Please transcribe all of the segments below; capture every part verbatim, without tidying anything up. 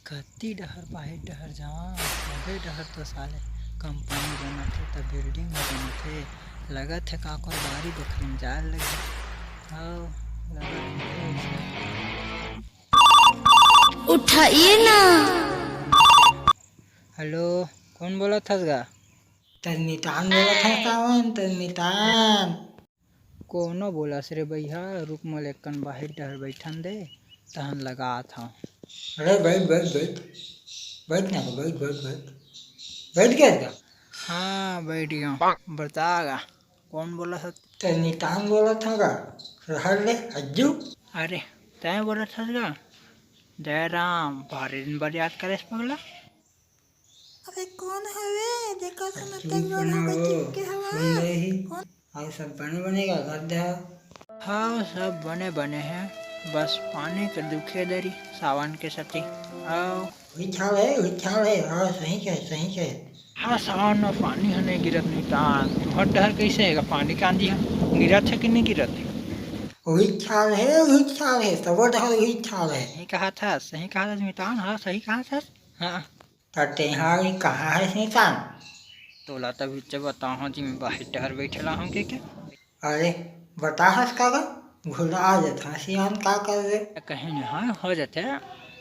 कति डहर बाहिर डहर जावं, सबे डहर तो साले कंपनी बनत हे, त बिल्डिंग ह बनत हे। लगत हे काकर बारी बखरी म जाए ल लगही। हव, लगत हे। उठाइए ना। हेलो, कोन बोलत हस गा? तजनीतान बोलत हस सावन, तजनीतान। कोनो बोलस रे बइहा, रुक मोला एकन बाहिर डहर बइठन दे, तहन लगात हंव। अरे बइठ, बइठ, बइठ। बइठ ना, बइठ, बइठ, बइठ। बइठ गेस गा? हाँ, बइठ गेंव। बता गा, कोन बोलत हस? तजनीतान बोलत हंव गा, रहर ले, अज्जू। अरे, तैं बोलत हस गा? जय राम, भारी दिन बाद याद करेस पगला। अबे कोन हवे जेकर से मैं अरे तक सुन ना हो, चिपके हवा? सुन रही। कोन? अउ सब बने बने का कर दे? हाँ, सब बने बने हे, बस पानी के दुखे दरी सावन के सेती। अउ उही चाल हे, उही चाल हे। हाँ, सही कहे, सही कहे। हाँ, सावन में पानी ह नइ गिरत नितान। तुहर डहर कइसे हे गा? पानी कांदी ह गिरत हे कि नइ गिरत हे? उही चाल हे, उही चाल हे, सबो डहर उही चाल हे। सही कहा था, सही कहा था नितान, हाँ, सही कहा था। हाँ। त तेंहा अभी कहाँ हस नितान? तोला त अभी च बताहूँ जी, मैं बाहिर डहर बइठे ला हूँ के, के? अरे, बता हस का गा? भुला जात हस सियान, का करबे? कहीं नहीं, हाँ, हो जाथे,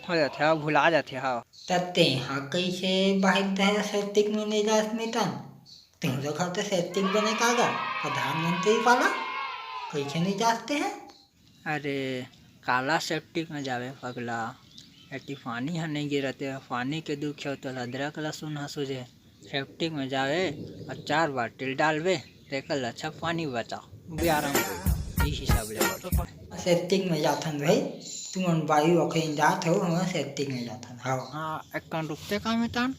हो जाथे, अब भुला जाथे, हाँ। त तेंहा कइसे बाहिर डहर सेप्टिक में नइ जास नितान? तेंहा घर त सेप्टिक बने का गा? प्रधानमंत्री वाला? कइसे नइ जास तेंहा? अरे, काला सेप्टिक में जावे पगला? एती पानी ह नइ गिरत हे, पानी के दुख हे, तोला अदरक लहसुन ह सूझे। सेप्टिक में जावे अउ चार बाल्टी डालबे, तेकर ले अच्छा पानी बचाओ, बियारा में, ई हिसाब ले बढ़िया। सेप्टिक में जाथन भाई, तुमन बाई ओखइन जात हो, हमन सेप्टिक में जाथन। हाँ। हाँ, एक कन रुकते का में तान,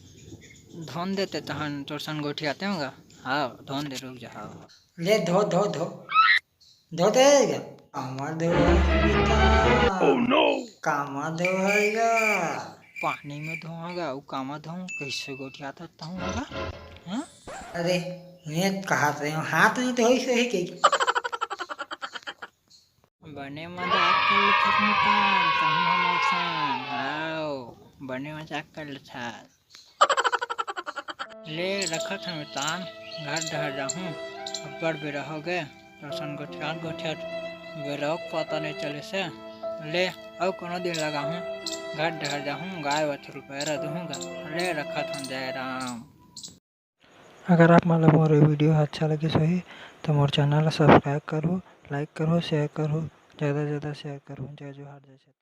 धोन देते तहन तोर संग गोठियाते होगा। हाँ, धोन दे, रुक जा, हाँ। ले धो, धो, धो। धो दे गा। कामा धोहस बेटा? Oh no! कामा धोहस गा? पानी में धोहा गा, अउ कामा धोहूं, कइसे गोठियात हस तहूं गा? हाँ? अरे, मैं कहत रहेंव, हाथ में धोइस होही के। बने मजाक कर लेथस नितान, तहूं हमर संग। आओ, बने मजाक कर लेथस। ले रखत हंव तान, घर डहर जाहूं, अब्बड़ बेरा होगे, तोर संग गोठियात गोठियात बेरा पता नइ चलिस हे। ले अउ कोनो दिन लगाहूं, घर डहर जाहूं, गाय बछरू पैरा दूहूं गा। ले रखत हंव, जय राम। अगर आप मन ला मोर ये video ह अच्छा लगिस होही, त मोर channel ला subscribe करहू, like करहू, share करहू, ज्यादा से ज्यादा share करहू। जय जोहार, जय छत्तीसगढ़।